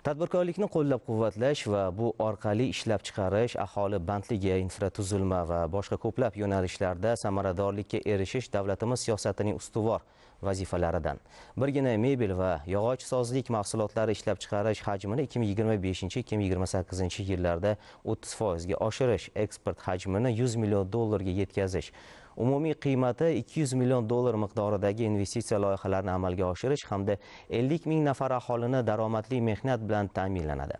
Tadbirkorlikni qo'llab-quvvatlash va bu orqali ishlab chiqarish, aholi bandligi, infratuzilma va boshqa ko'plab yo'nalishlarda samaradorlikka erishish davlatimiz siyosatining ustuvor vazifalaridan. Birgina mebel va yog'ochsozlik mahsulotlari ishlab chiqarish hajmini 2025-2028 yillarda 30% ga oshirish, eksport hajmini 100 million dollarga yetkazish, umumiy qiymati 200 million dollar miqdoridagi investitsiya loyihalarini amalga oshirish hamda 50 ming nafar aholini daromadli mehnat bilan ta'minlanadi.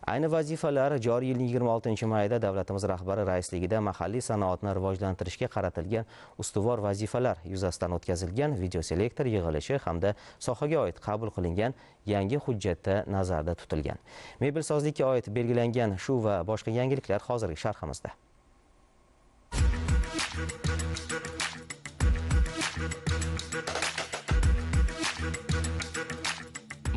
Ayni vazifalar joriy yilning 26-mayida davlatimiz rahbari raisligida mahalliy sanoatni rivojlantirishga qaratilgan ustuvor vazifalar yuzasidan o'tkazilgan videoselektor yig'ilishi hamda sohaga oid qabul qilingan yangi hujjatda nazarda tutilgan. Mebelsozlikka oid belgilangan shu va boshqa yangiliklar hozirgi sharhimizda.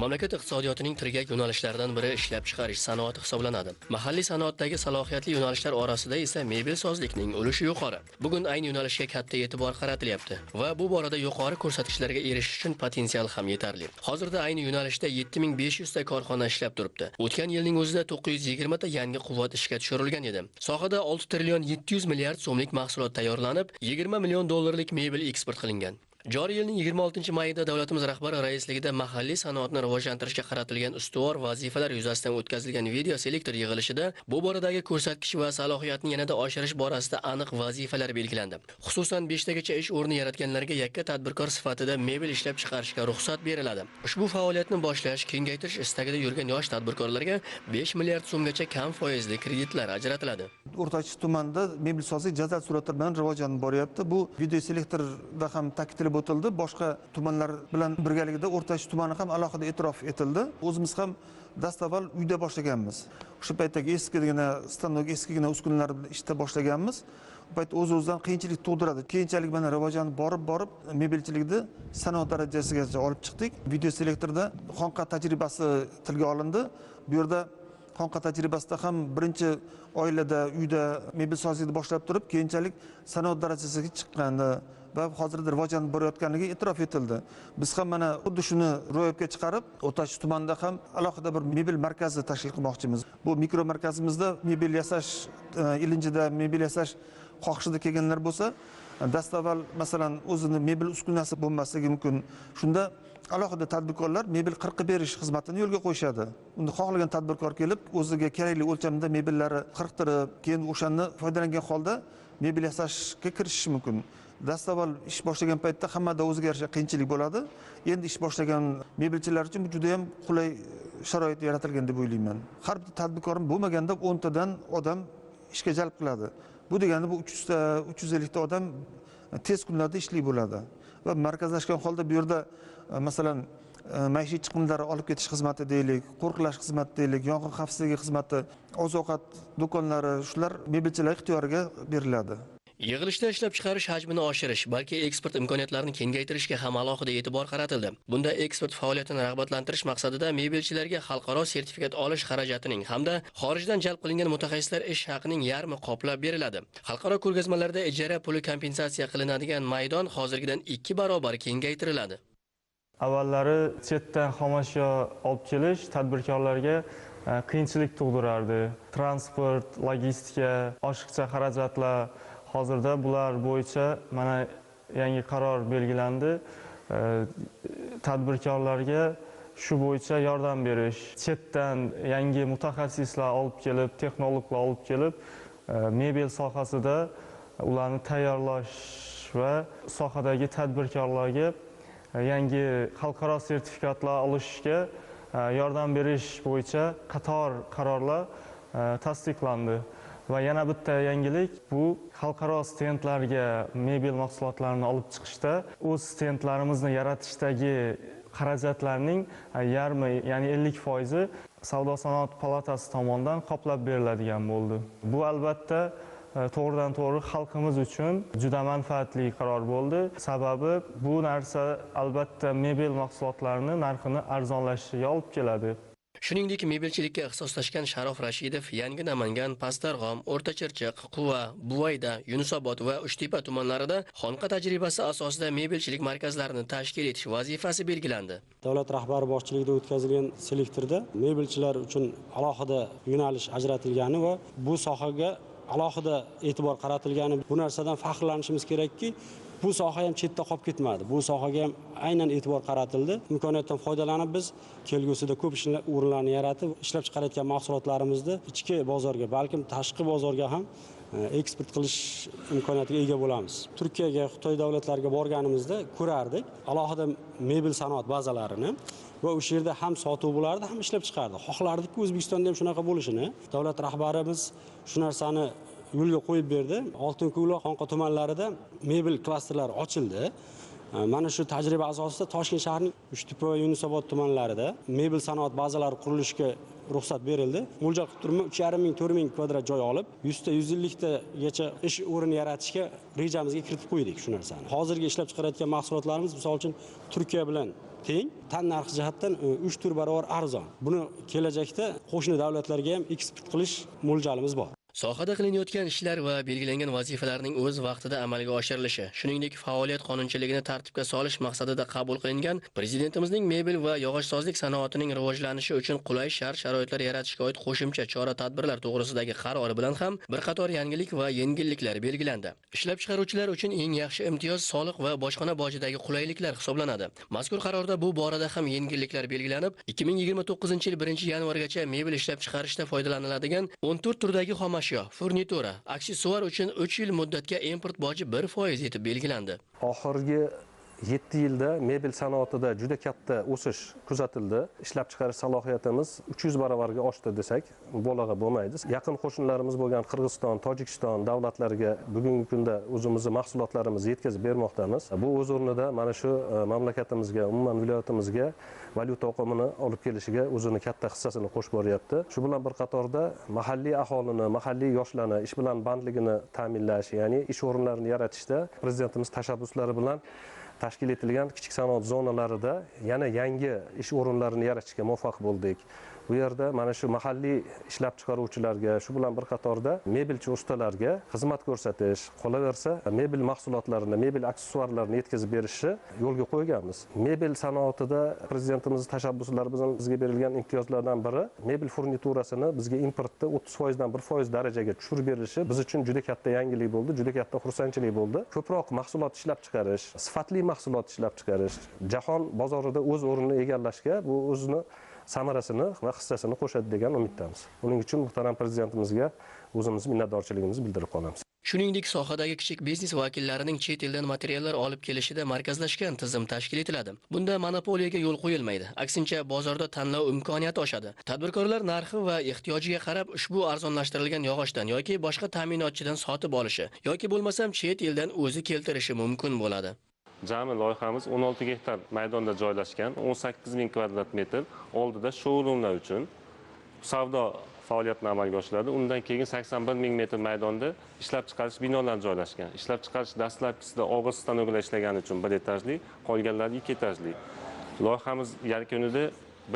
Mamlakat iqtisodiyotining tirgak yo'nalishlaridan biri ishlab chiqarish sanoati hisoblanadi. Mahalliy sanoatdagi salohiyatli yo'nalishlar orasida esa mebelsozlikning ulushi yuqori. Bugun ayni yo'nalishga katta e'tibor qaratilyapti va bu borada yuqori ko'rsatkichlarga erishish uchun potensial ham yetarli. Hozirda ayni yo'nalishda 7500 ta korxona ishlab turibdi. O'tgan yilning o'zida 920 ta yangi quvvat ishga tushirilgan edi. Sohada 6 trillion 700 milliard so'mlik mahsulot tayyorlanib, 20 million dollarlik mebel eksport qilingan. Joriy yilning 26-mayida davlatimiz rahbari raisligida mahalliy sanoatni rivojlantirishga qaratilgan ustuvor vazifalar yuzasidan o'tkazilgan video selektor yig'ilishida bu boradagi ko'rsatkich va salohiyatni yanada oshirish borasida aniq vazifalar belgilandi. Xususan, 5 tagacha ish o'rni yaratganlarga yakka tadbirkor sifatida mebel ishlab chiqarishga ruxsat beriladi. Ushbu faoliyatni boshlash, kengaytirish istagida yurgan yosh tadbirkorlarga 5 milliard so'mgacha kam foizli kreditlar ajratiladi. O'rtacha tumanda mebelsozlik jadal sur'atlar bilan rivojlanib boryapti. Bu video selektorda ham ta'kidlab o'tildi. Boshqa tumanlar bilan birgalikda O'rtacha tumani ham alohida e'tirof etildi. O'zimiz ham dastavval uyda boshlaganmiz. O'sha paytdagi eskigina stanok, eskigina uskunalar bilan ishda boshlaganmiz. U payt o'z-o'zidan qiyinchilik tug'diradi. Keyinchalik mana rivojlanib borib mebelchilikni sanoat darajasigacha olib chiqdik. Video selektorda xonqa tajribasi tilga olindi. Bu yerda xonqa tajribasida ham birinchi oilada, uyda mebelsozlikni boshlab turib, keyinchalik sanoat darajasiga chiqqani va hozirda rivojlanib borayotganligi e'tirof etildi. Biz ham mana xuddi shuni ro'yobga chiqarib, O'rtacha tumanda ham alohida bir mebel markazi tashkil qilmoqchimiz. Bu mikro markazimizda mebel yasash, ilinjida mebel yasash xohishida kelganlar bo'lsa, dastavval masalan o'zini mebel uskunasi bo'lmasligi mumkin. Shunda alohida tadbirkorlar mebel qirqib berish xizmatini yo'lga qo'yishadi. Unda xohlagan tadbirkor kelib, o'ziga kerakli o'lchamda mebellarni qirqtirib, keyin o'shani foydalangan holda mebel yasashga kirishishi mumkin. Dastavval ish boshlagan paytda hammada o'ziga yarasha qiyinchilik bo'ladi. Endi ish boshlagan mebelchilar uchun bu juda ham qulay sharoit yaratilgan deb o'ylayman. Har bir tadbirkor bo'lmaganda 10 tadan odam ishga jalb qiladi. Bu degani bu 300 ta, 350 ta odam tez kunlarda ishli bo'ladi. Va markazlashgan holda bu yerda masalan maishiy chiqindilarni olib ketish xizmati deylik, qo'riqlash xizmati deylik, yong'in xavfsizligi xizmati, oziq-ovqat do'konlari, shular mebelchilar ixtiyoriga beriladi. Yig'ilishda ishlab chiqarish hajmini oshirish, balki eksport imkoniyatlarini kengaytirishga ham alohida e'tibor qaratildi. Bunda eksport faoliyatini rag'batlantirish maqsadida mebelchilarga xalqaro sertifikat olish xarajatining hamda xorijdan jalb qilingan mutaxassislar ish haqining yarmi qoplab beriladi. Xalqaro ko'rgazmalarda ijara puli kompensatsiya qilinadigan maydon hozirgidan 2 barobar kengaytiriladi. Avvallari chetdan xomashyo olib kelish tadbirkorlarga qiyinchilik tug'dirardi. Transport, logistika, oshiqcha xarajatlar. Hozirda bular bo'yicha mana yangi qaror belgilandi. Tadbirkorlarga shu bo'yicha yordam berish, chetdan yangi mutaxassislar olib kelib, texnologlar olib kelib, mebel sohasida ularni tayyorlash va sohadagi tadbirkorlarga yangi xalqaro sertifikatlar olishga yordam berish bo'yicha qator qarorlar tasdiqlandi. Va yana bitta yangilik, bu xalqaro stendlarga mebel mahsulotlarini olib chiqishda o'z stendlarimizni yaratishdagi xarajatlarning yarmi, ya'ni 50% Savdo sanoat palatasi tomonidan qoplab beriladigan bo'ldi. Bu albatta to'g'ridan to'g'ri xalqimiz uchun juda manfaatli qaror bo'ldi. Sababi bu narsa albatta mebel mahsulotlarini narxini arzonlashishiga olib keladi. Shuningdek, mebelchilikka ixtisoslashgan Sharof Rashidov Yangi Namangan, Pastdarg'om, O'rta Chirchiq, Quva, Buvayda, Yunusobod va Uchtepa tumanlarida xonqa tajribasi asosida mebelchilik markazlarini tashkil etish vazifasi belgilandi. Davlat rahbari boshchiligida o'tkazilgan selektorda mebelchilar uchun alohida yo'nalish ajratilgani va bu sohaga alohida e'tibor qaratilgani, bu narsadan faxrlanishimiz kerakki, bu soha ham chetda qolib ketmadi. Bu sohaga ham aynan e'tibor qaratildi. Imkoniyatdan foydalanib biz kelgusida ko'p ish o'rinlarini yaratib, ishlab chiqarayotgan mahsulotlarimizni ichki bozorga, balkim tashqi bozorga ham eksport qilish imkoniyatiga ega bo'lamiz. Turkiyaga, Xitoy davlatlariga borganimizda ko'rardik alohida mebel sanoat bazalarini va o'sha yerda ham sotuv bo'lardi, ham ishlab chiqardi. Xohlardikki, O'zbekistonda ham shunaqa bo'lishini. Davlat rahbarimiz shu narsani yo'lga qo'yib berdi. Oltinko'l va Xonqa tumanlarida mebel klasterlari ochildi. Mana shu tajriba asosida Toshkent shahrining Uchtepa va Yunusobod tumanlarida mebel sanoat bazalari qurilishiga ruxsat berildi. Mo'ljal qilib turibman, 3,5 ming, 4 ming kvadrat joy olib, 100 ta, 150 tagacha ish o'rni yaratishga rejamizga kiritib qo'ydik shu narsani. Hozirgi ishlab chiqarayotgan mahsulotlarimiz, misol uchun, Turkiya bilan teng, tan narxi jihatdan 3-4 barobar arzon. Buni kelajakda qo'shni davlatlarga ham eksport qilish mo'ljalimiz bor. Sohada qilinayotgan ishlar va belgilangan vazifalarning o'z vaqtida amalga oshirilishi, shuningdek, faoliyat qonunchiligini tartibga solish maqsadida qabul qilingan Prezidentimizning mebel va yog'ochsozlik sanoatining rivojlanishi uchun qulay shart-sharoitlar yaratishga oid qo'shimcha chora-tadbirlar to'g'risidagi qarori bilan ham bir qator yangilik va yengilliklar belgilandi. Ishlab chiqaruvchilar uchun eng yaxshi imtiyoz soliq va bojxona bojidagi qulayliklar hisoblanadi. Mazkur qarorda bu borada ham yengilliklar belgilanib, 2029-yil 1-yanvargacha mebel ishlab chiqarishda foydalaniladigan 14 turdagi xom ashyo, furnitura, aksessuar uchun 3 yil muddatga import boji 1% etib belgilandi. Oxirgi 7 yilda mebel sanoatida juda katta o'sish kuzatildi. Ishlab chiqarish salohiyatimiz 300 barobarga oshdi desak, mubolag'a bo'lmaydi. Yaqin qo'shnilarimiz bo'lgan Qirg'iziston, Tojikiston davlatlariga bugungi kunda o'zimizni mahsulotlarimizni yetkazib bermoqdamiz. Bu o'z o'rnida mana shu mamlakatimizga, umuman viloyatimizga valyuta oqimini olib kelishiga o'zini katta hissasini qo'shib boryapti. Shu bilan bir qatorda mahalliy aholini, mahalliy yoshlarni ish bilan bandligini ta'minlash, ya'ni ish o'rinlarini yaratishda prezidentimiz tashabbuslari bilan tashkil etilgan kichik sanoat zonalarida yana yangi ish o'rinlarini yaratishga muvaffaq bo'ldik. Bu yerda mana shu mahalliy ishlab chiqaruvchilarga, shu bilan bir qatorda mebelchi ustalarga xizmat ko'rsatish, qolaversa mebel mahsulotlarini, mebel aksessuarlarini yetkazib berishni yo'lga qo'yganmiz. Mebel sanoatida prezidentimiz tashabbuslari bilan bizga berilgan imtiyozlardan biri mebel furniturasini bizga importda 30% dan 1% darajaga tushirib berilishi biz uchun juda katta yangilik bo'ldi, juda katta xursandchilik bo'ldi. Ko'proq mahsulot ishlab chiqarish, sifatli mahsulot ishlab chiqarish, jahon bozorida o'z o'rnini egallashga bu o'zini samarasini va hissasini qo'shadi degan umiddamiz. Buning uchun muhtaram prezidentimizga o'zimiz minnatdorchiligimizni bildirib qolamiz. Shuningdek, sohadagi kichik biznes vakillarining chet eldan materiallar olib kelishida markazlashgan tizim tashkil etiladi. Bunda monopoliyaga yo'l qo'yilmaydi. Aksincha, bozorda tanlov imkoniyati oshadi. Tadbirkorlar narxi va ehtiyojiga qarab ushbu arzonlashtirilgan yog'ochdan yoki boshqa ta'minotchidan sotib olishi yoki bo'lmasam chet eldan o'zi keltirishi mumkin bo'ladi. Jami loyihamiz 16 gektar maydonda joylashgan, 18 ming kvadrat metr oldida showroomlar uchun savdo faoliyatini amalga oshiradi. Undan keyin 81 ming metr maydonda ishlab chiqarish binolari joylashgan. Ishlab chiqarish dastlabkisida og'ir stanoklar ishlagani uchun 1 etajli, qolganlari 2 etajli. Loyihamiz yakunida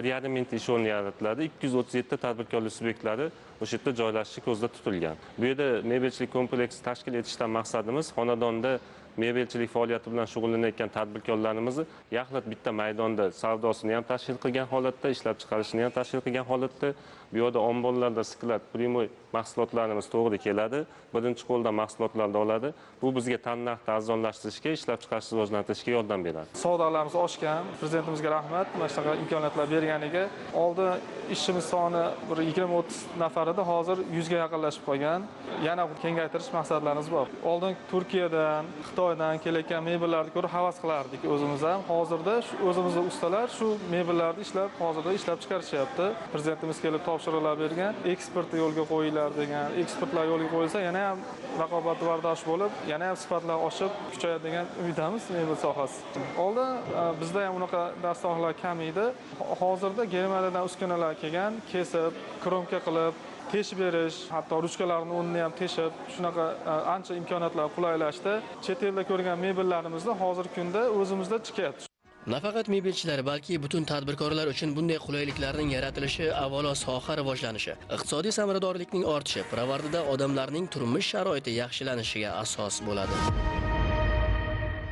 1,5 mingta ish o'rni yaratiladi. 237 ta tadbirkorlik subyektlari o'sha yerda joylashishi ko'zda tutilgan. Bu yerda mebelchilik kompleksi tashkil etishdan maqsadimiz xonadonda mebelchilik faoliyati bilan shug'ullanayotgan tadbirkorlarimizni yaxlit bitta maydonda savdosini ham tashkil qilgan holatda, ishlab chiqarishini ham tashkil qilgan holatda, bu yerda omborlarda sklad, primoy mahsulotlarimiz to'g'ri keladi, birinchi qo'ldan mahsulotlarni oladi. Bu bizga tan narxni arzonlashtirishga, ishlab chiqarishni rivojlantirishga yordam beradi. Savdolarimiz oshgan, prezidentimizga rahmat, mana shunaqa imkoniyatlar berganiga. Oldin ishchimiz soni bir 20-30 nafar edi, hozir 100 ga yaqinlashib qolgan. Yana kengaytirish maqsadlarimiz bor. Oldin Turkiyadan, Xitoydan kelayotgan mebellarni ko'rib havas qilardik o'zimiz ham. Hozirda o'zimizning ustalar shu mebellarni ishlab, hozirda ishlab chiqarishyapti. Prezidentimiz kelib topshiriqlar bergan, eksportni yo'lga qo'yinglar degan. Eksportlar yo'lga qo'yilsa yana ham raqobatbardosh bo'lib, yana ham sifatlar oshib kuchayadi degan umiddamiz mebel sohasi. Oldin bizda ham unaqa dastgohlar kam edi. Hozirda Germaniyadan uskunalar kelgan, kesib, kromka qilib teshib berish, hatto ruchkalarni o'rnini ham teshib, shunaqa ancha imkoniyatlar qulaylashdi. Chet elda ko'rgan mebellarimizni hozirgi kunda o'zimizda chiqyapti. Nafaqat mebelchilar, balki butun tadbirkorlar uchun bunday qulayliklarning yaratilishi avvalo soha rivojlanishi, iqtisodiy samaradorlikning ortishi, pirovardida odamlarning turmush sharoiti yaxshilanishiga asos bo'ladi.